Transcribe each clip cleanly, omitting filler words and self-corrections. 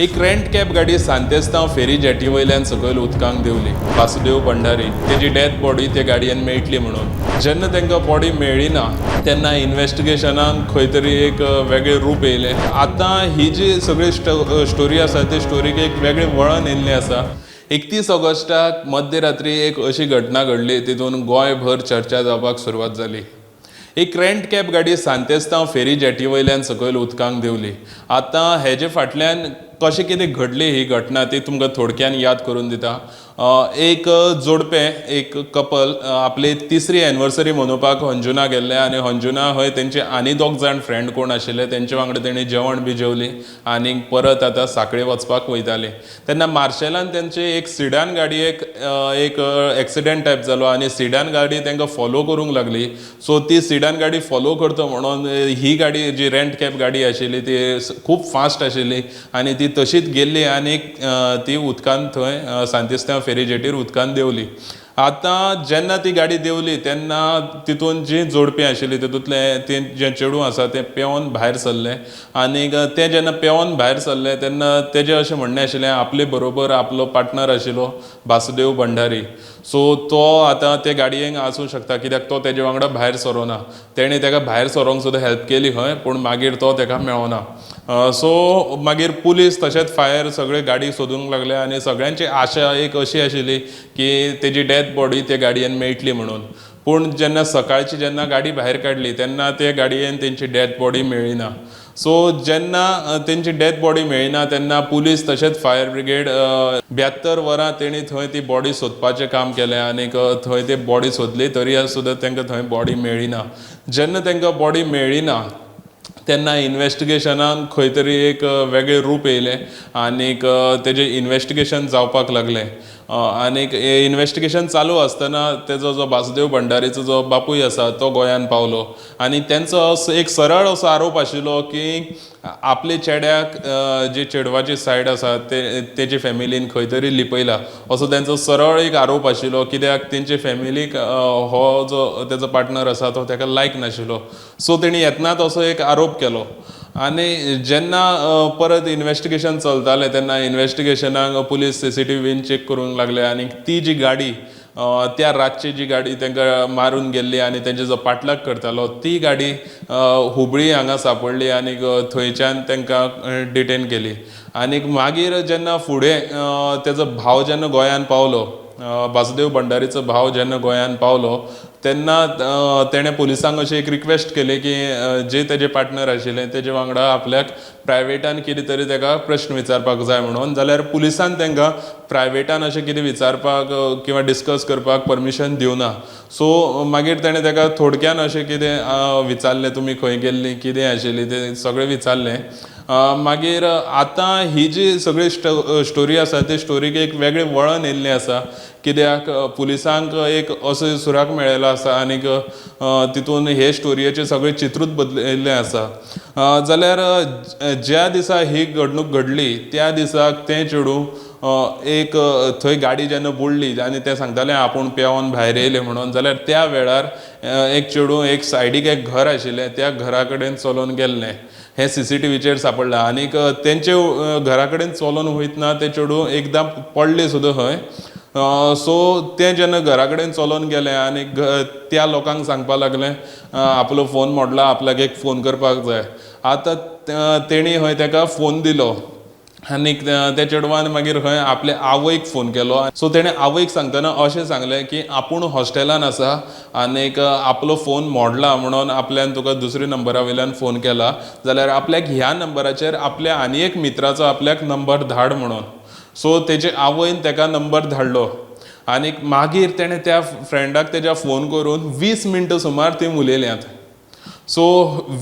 एक rent cab गाडी सांतेस्तांव फेरी jetty वयल्यान सकयल उदकांत देंवली. वासुदेव भंडारी तेजी डेथ बॉडी ते गाडयेन मेळटली म्हणून. जेन्ना तांकां बॉडी मेळ्ळी ना तेन्ना इन्वेस्टिगेशनाक खंय तरी एक वेगळें रूप येयलें. आतां ही जी सगळी स्टोरी आसा ते स्टोरीक एक वेगळें वळण येयल्लें आसा. 31 ऑगस्टाक मध्यरात्री एक अशी घटना घडली तितून गोंयभर चर्चा जावपाक सुरवात जाली. एक रेंट कॅब गाडी सांतेस्तांव फेरी जेटी वयल्यान सकयल उदकांत देंवली. आतां हेजे फाटल्यान कशें कितें घडली ही घटना ती तुमकां थोडक्यान याद करून दिता. एक जोडपें, एक कपल आपली तिसरी एनिवर्सरी मनोवपाक हंजुना गेल्लें आनी हंजुना हय तेंचे आनी दोग जाण फ्रेंड कोण आशिल्ले तेंचे वांगडा तेणी जेवण बी जेवली आनी परत आतां सांखळे वचपाक वयताले. तेन्ना मार्शेलान तेंचे एक सिडान गाडयेक एक एक्सिडंट टायप जालो आनी सिडान गाडी तांकां फॉलो करूंक लागली. सो ती सिडान गाडी फॉलो करता म्हणून ही गाडी जी रेंट कॅब गाडी आशिल्ली ती खूब फास्ट आशिल्ली आनी ती तशीच गेल्ली आनी ती उदकांत थंय सांतिस्तांव फेरी जेटीर उदकांत देंवली. आतां जेन्ना ती गाडी देंवली तेन्ना तितून जी जोडपी आशिल्ली तितूंतलें तें जें चेडूं आसा तें पेंवन भायर सरलें आनीक तें जेन्ना पेंवन भायर सरलें तेन्ना तेजें अशें म्हणणें आशिल्लें आपले बरोबर आपलो पार्टनर आशिल्लो वासुदेव भंडारी. सो तो आतां ते गाडयेक आसूं शकता कित्याक तो तेजे वांगडा भायर सरोना. तेणें तेका भायर सरोंक सुद्दां हेल्प केली खंय, पूण मागीर तो तेका मेळोना. सो मागीर पुलीस तशेंच फायर सगळे गाडी सोदूंक लागले आनी सगळ्यांची आशा एक अशी आशिल्ली की तेजी डेथ बॉडी ते गाडयेन मेळटली म्हणून. पूण जेन्ना सकाळची जेन्ना गाडी भायर काडली तेन्ना ते गाडयेन तेंची डेथ बॉडी मेळ्ळी ना. सो जेन्ना तेंची डेथ बॉडी मेळ्ळी ना तेन्ना पुलीस तशेंच फायर ब्रिगेड 72 वरां तेणी थंय ती बॉडी सोदपाचें काम केलें आनीक थंय ती बॉडी सोदली तरी सुद्दां तांकां थंय बॉडी मेळ्ळी ना. जेन्ना तांकां बॉडी मेळ्ळी ना तेन्ना इन्वेस्टिगेशनाक खंय तरी एक वेगळें रूप येयलें आनीक तेजें इन्वेस्टिगेशन जावपाक लागलें. आनीक इन्वेस्टिगेशन चालू आसतना तेजो जो वासुदेव भंडारीचो जो बापूय आसा तो गोंयान पावलो आनी तेंचो एक सरळ असो आरोप आशिल्लो की आपले चेड्याक जी चेडवाची सायड आसा ते तेजे फॅमिलीन खंय तरी लिपयला असो तेंचो सरळ एक आरोप आशिल्लो. कित्याक तेंचे फॅमिलीक हो जो तेजो पार्टनर आसा तो तेका लायक नाशिल्लो. सो तेणी येतनाच असो एक आरोप केलो आनी जेन्ना परत इन्वेस्टिगेशन चलतालें तेन्ना इन्वेस्टिगेशनाक पुलीस सीसीटीव्ही बीन चॅक करूंक लागले आनी ती जी गाडी त्या रातची जी गाडी तांकां मारून गेल्ली आनी तेंचे जो पाटलाग करतालो ती गाडी हुबळी हांगा सांपडली आनी थंयच्यान तांकां डिटेन केली. आनीक मागीर जेन्ना फुडें तेजो भाव जेन्ना गोंयान पावलो, वासुदेव भंडारीचो भाव जेन्ना गोंयान पावलो तेन्ना तेणें पुलिसांक अशी एक रिक्वेस्ट केली की जे तेजे पार्टनर आशिल्ले तेजे वांगडा आपल्याक प्रायवेटान कितें तरी तेका प्रश्न विचारपाक जाय म्हणून. जाल्यार पुलिसान तांकां प्रायवेटान अशें कितें विचारपाक किंवा डिस्कस करपाक परमिशन दिवना. सो मागीर तेणें तेका थोडक्यान अशें कितें विचारलें, तुमी खंय गेल्ली, कितें आशिल्ली तें सगळें विचारलें. मागीर आतां ही जी सगळी स्टोरी आसा ते स्टोरीक एक वेगळें वळण येयल्लें आसा. कित्याक पुलिसांक एक असो सुराक मेळिल्लो आसा आनीक तितून हे स्टोरयेचें सगळें चित्रूच बदलिल्लें आसा. जाल्यार ज्या दिसा ही घडणूक घडली त्या दिसाक तें चेडूं एक थंय गाडी जेन्ना बुडली आनी तें सांगतालें आपूण पेंवन भायर येयलें म्हणून, जाल्यार त्या वेळार एक चेडूं एक सायडीक एक घर आशिल्लें त्या घरा कडेन चलोवन गेल्लें. हें सीसीटीव्हीचेर सांपडलां आनीक तेंचे घरा कडेन चलोवन वयतना तें चेडूं एकदां पडलें सुद्दां खंय. सो तें जेन्ना घरा कडेन चलोवन गेलें आनी त्या लोकांक सांगपाक लागलें आपलो फोन मोडला, आपल्याक एक फोन करपाक जाय. आतां तेणी खंय तेका फोन दिलो आनीक त्या चेडवान मागीर खंय आपले आवयक फोन केलो. सो तेणें आवयक सांगतना अशें सांगलें की आपूण हॉस्टेलान आसा आनीक आपलो फोन मोडला म्हणून आपल्यान तुका दुसऱ्या नंबरा वयल्यान फोन केला, जाल्यार आपल्याक ह्या नंबराचेर आपल्या आनी एक मित्राचो आपल्याक नंबर धाड म्हणून. सो तेजे आवयन तेका नंबर धाडलो आनीक मागीर तेणें त्या फ्रेंडाक तेज्या फोन करून 20 मिनटां सुमार ती उलयल्यात. सो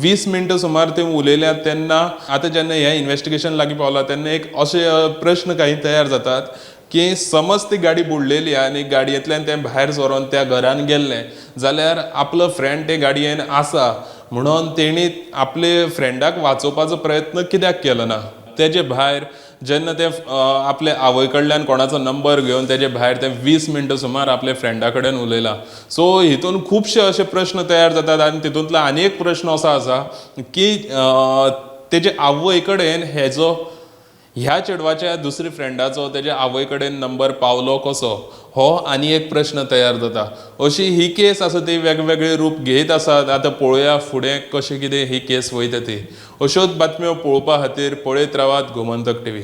20 मिनटां सुमार ते उलयल्यात तेन्ना आतां जेन्ना हें इन्वेस्टिगेशन लागीं पावलां तेन्ना एक अशे प्रश्न काही तयार जातात की समज ती गाडी बुडलेली आनी गाडयेंतल्यान तें भायर सरोन त्या घरान गेल्लें जाल्यार आपलो फ्रेंड ते गाडयेन आसा म्हणून तेणी आपले फ्रेंडाक वाचोवपाचो प्रयत्न कित्याक केलो ना. तेजे भायर जेन्ना ते आपले आवय कडल्यान कोणाचो नंबर घेवन तेजे भायर ते 20 मिनटां सुमार आपले फ्रेंडा कडेन उलयला. सो हितून खुबशे अशे प्रश्न तयार जातात आनी तितूंतलो आनी एक प्रश्न असो आसा की तेजे आवय कडेन हेजो ह्या चेडवाच्या दुसरी फ्रेंडाचो तेज्या आवय कडेन नंबर पावलो कसो हो आनी एक प्रश्न तयार जाता. अशी ही केस आसा ती वेगवेगळे रूप घेत आसात. आतां पळोवया फुडें कशें कितें ही केस वयता ती. अश्योच बातम्यो पळोवपा खातीर पळयत रावात गोमंतक टीव्ही.